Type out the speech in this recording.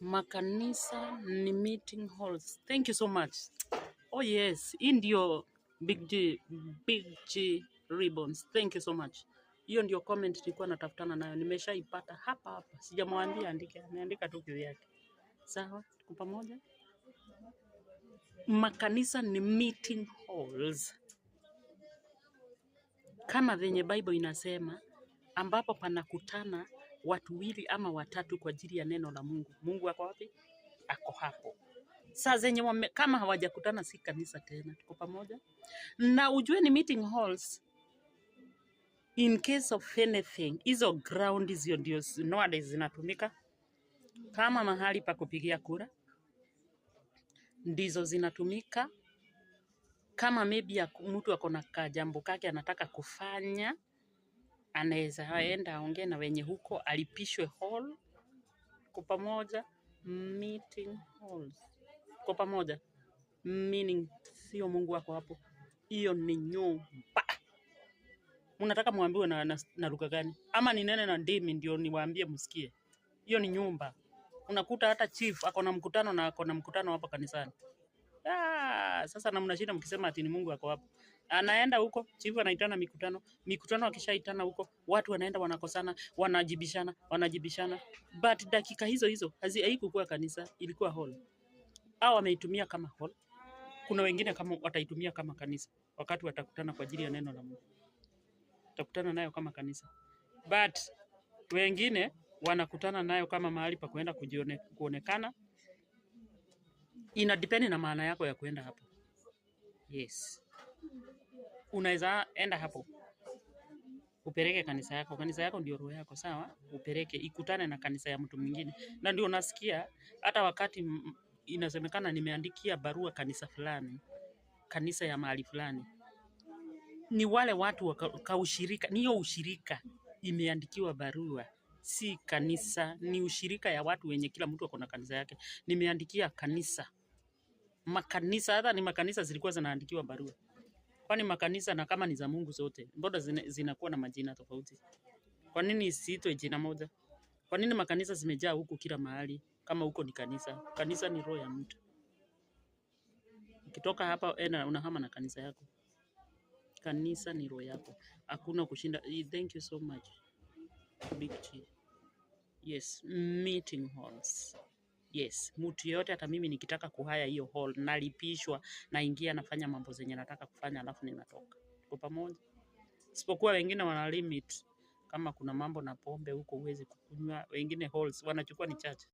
Makanisa ni meeting halls. Thank you so much. Oh yes, hii ndio Big G, Big G Ribbons. Thank you so much. Hiyo ndio comment nilikuwa natafutana nayo, nimeshaipata hapa hapa. Sijamwambia andike, ameandika tu kivyake. Sawa, tuko pamoja. Makanisa ni meeting halls, kama venye Bible inasema, ambapo panakutana watu wawili ama watatu kwa ajili ya neno la Mungu. Mungu ako wapi? Ako hapo. Saa zenye kama hawajakutana si kanisa tena. Tuko pamoja? Na ujue ni meeting halls in case of anything. Hizo ground hizo ndio nowadays zinatumika kama mahali pa kupigia kura, ndizo zinatumika kama maybe mtu ako na kajambo kake anataka kufanya, anaweza enda aongee na wenye huko, alipishwe hall. Kwa pamoja, meeting halls. Kwa pamoja, meaning sio Mungu wako hapo, hiyo ni nyumba. Mnataka muambiwe na lugha gani? Ama ninene na ndimi ndio niwaambie msikie? Hiyo ni nyumba. Unakuta hata chief ako na mkutano na ako na mkutano hapo kanisani. Ah, sasa na mnashinda mkisema ati ni Mungu ako hapo. Anaenda huko, chief anaitana mikutano, mikutano akishaitana huko, watu wanaenda wanakosana, wanajibishana, wanajibishana. But dakika hizo hizo haikukuwa kanisa, ilikuwa hall. Au wameitumia kama hall. Kuna wengine kama wataitumia kama kanisa wakati watakutana kwa ajili ya neno la Mungu. Watakutana nayo kama kanisa. But wengine wanakutana nayo kama mahali pa kuenda kuonekana. Ina depend na maana yako ya kuenda hapo. Yes. Unaweza enda hapo upeleke kanisa yako. Kanisa yako ndio roho yako, sawa? Upeleke ikutane na kanisa ya mtu mwingine, na ndio unasikia hata wakati inasemekana nimeandikia barua kanisa fulani, kanisa ya mahali fulani, ni wale watu wa kaushirika, ni hiyo ushirika imeandikiwa barua, si kanisa, ni ushirika ya watu wenye kila mtu ako na kanisa yake. Nimeandikia kanisa, makanisa, hata ni makanisa zilikuwa zinaandikiwa barua. Kwani makanisa na kama ni za Mungu zote, mbona zinakuwa na majina tofauti? Kwa nini isiitwe jina moja? Kwa nini makanisa zimejaa huku kila mahali? Kama huko ni kanisa, kanisa ni roho ya mtu. Ukitoka hapa enda unahama na kanisa yako. Kanisa ni roho yako, hakuna kushinda. Thank you so much, Big G. Yes, meeting halls. Yes, mtu yeyote, hata mimi nikitaka kuhire hiyo hall nalipishwa, naingia nafanya mambo zenye nataka kufanya, alafu ninatoka. Tuko pamoja? Isipokuwa wengine wana limit, kama kuna mambo na pombe huko huwezi kukunywa. Wengine halls wanachukua ni chache.